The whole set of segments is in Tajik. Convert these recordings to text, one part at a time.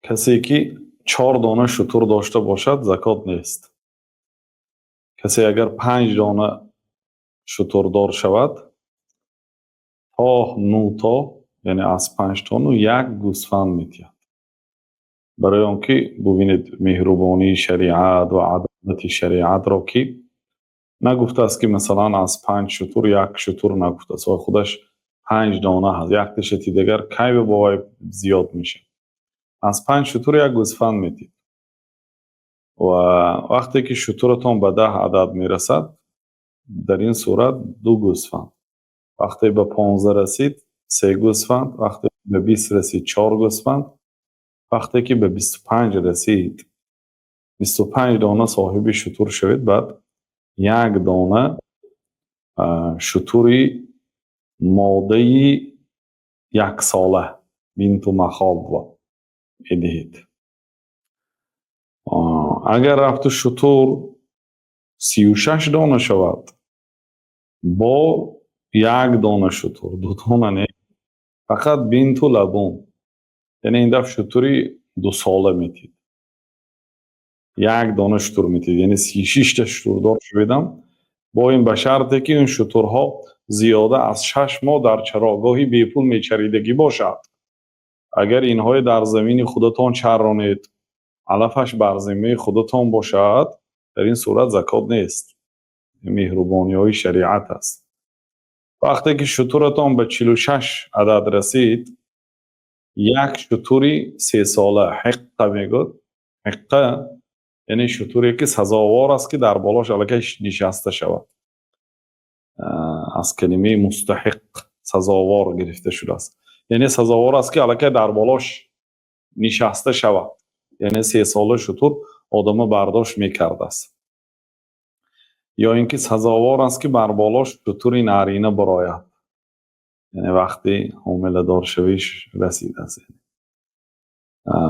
Касе ки чор дона шутур дошта бошад, закот нест. Касе агар панҷ дона шутурдор шавад, то нӯ то, яъне аз панҷ то нӯ, як гӯсфанд метиҳад. Барои он ки бубинед меҳрубонии шариат ва адолати шариатро, ки нагуфтааст, ки масалан аз панҷ шутур як шутур нагуфтааст ва худаш панҷ дона ҳаст, якташа дигар кай бо вай зиёд мешавад. Аз панҷ шутур як гӯсфанд метиҳед. Ва вақте ки шутуратон ба 10 адад мерасад, дар ин сурат ду гӯсфанд, вақте ба 15 расид, се гӯсфанд, вақте ба 20 расид, чор гӯсфанд, вақте ки ба 25 расид, 25 дона соҳиби шутур шавед, баъд як дона шутури модаи яксола, бинту махоб, медиҳед. Агар рафту шутур 36 дона шавад, бо як дона шутур, ду дона не, фақат бинту лабун, яъне ин дафъа шутури дусола метиҳед, як дона шутур метиҳед. Яъне 36-та шутурдор шаведам, бо ин ба шарте ки ин шутурҳо зиёда аз 6 моҳ дар чарогоҳи бепул мечаридагӣ бошад. Агар инҳое дар замини худатон чаронед, алафаш бар зиммаи худатон бошад, дар ин сурат закот нест. Меҳрубониҳои шариат аст. Вақте ки шутуратон ба 46 адад расид, як шутури сесола, ҳиққа мегӯяд. Ҳиққа яъне шутуре ки сазовор аст, ки дар болош аллакай нишаста шавад, аз калимаи мустаҳиқ, сазовор гирифта шудааст, яъне сазовор аст, ки аллакай дар болош нишаста шавад. Яъне сесола шутур одама бардошт мекардааст ё ин ки сазовор аст, ки бар болош шутури нарина барояд, яъне вақти ҳомиладоршавиш расидааст.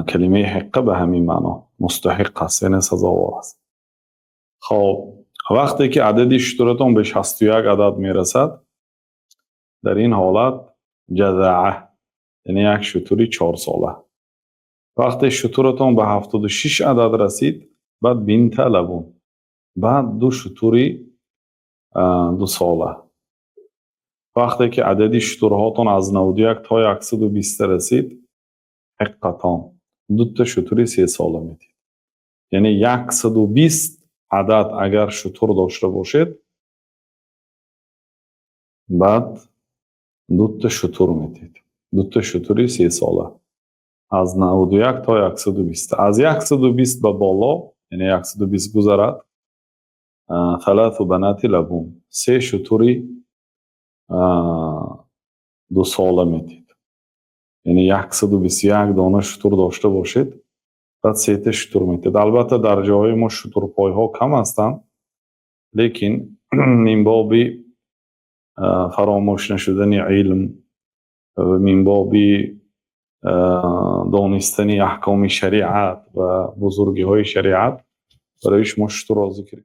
Калимаи ҳиққа ба ҳамин маъно мустаҳиқ аст, яъне сазовор аст. Хоб, вақте ки адади шутуратон ба 61 адад мерасад, дар ин ҳолат ҷазаа, яъне як шутури чорсола. Вақте шутуратон ба 76 адад расид, баъд бинта лабун, баъд ду шутури дусола. Вақте ки адади шутурҳотон аз 91 то 120 расид, ҳиққатон, дута шутури сесола медиҳед. Яъне 120 адад агар шутур дошта бошед, баъд дута шутур медиҳед, дута шутури сесола аз 91 то 120. Аз 120 ба боло, яъне 120 гузарад, саласу банати лабун, се шутури дусола медиҳед. Яъне 121 дона шутур дошта бошед, баъд сета шутур медиҳед. Албатта, дар ҷойҳои мо шутурпойҳо кам ҳастанд, лекин мин боби фаромӯш нашудани илм ва мин боби донистани аҳкоми шариат ва бузургиҳои шариат барои шумо шутурро зикр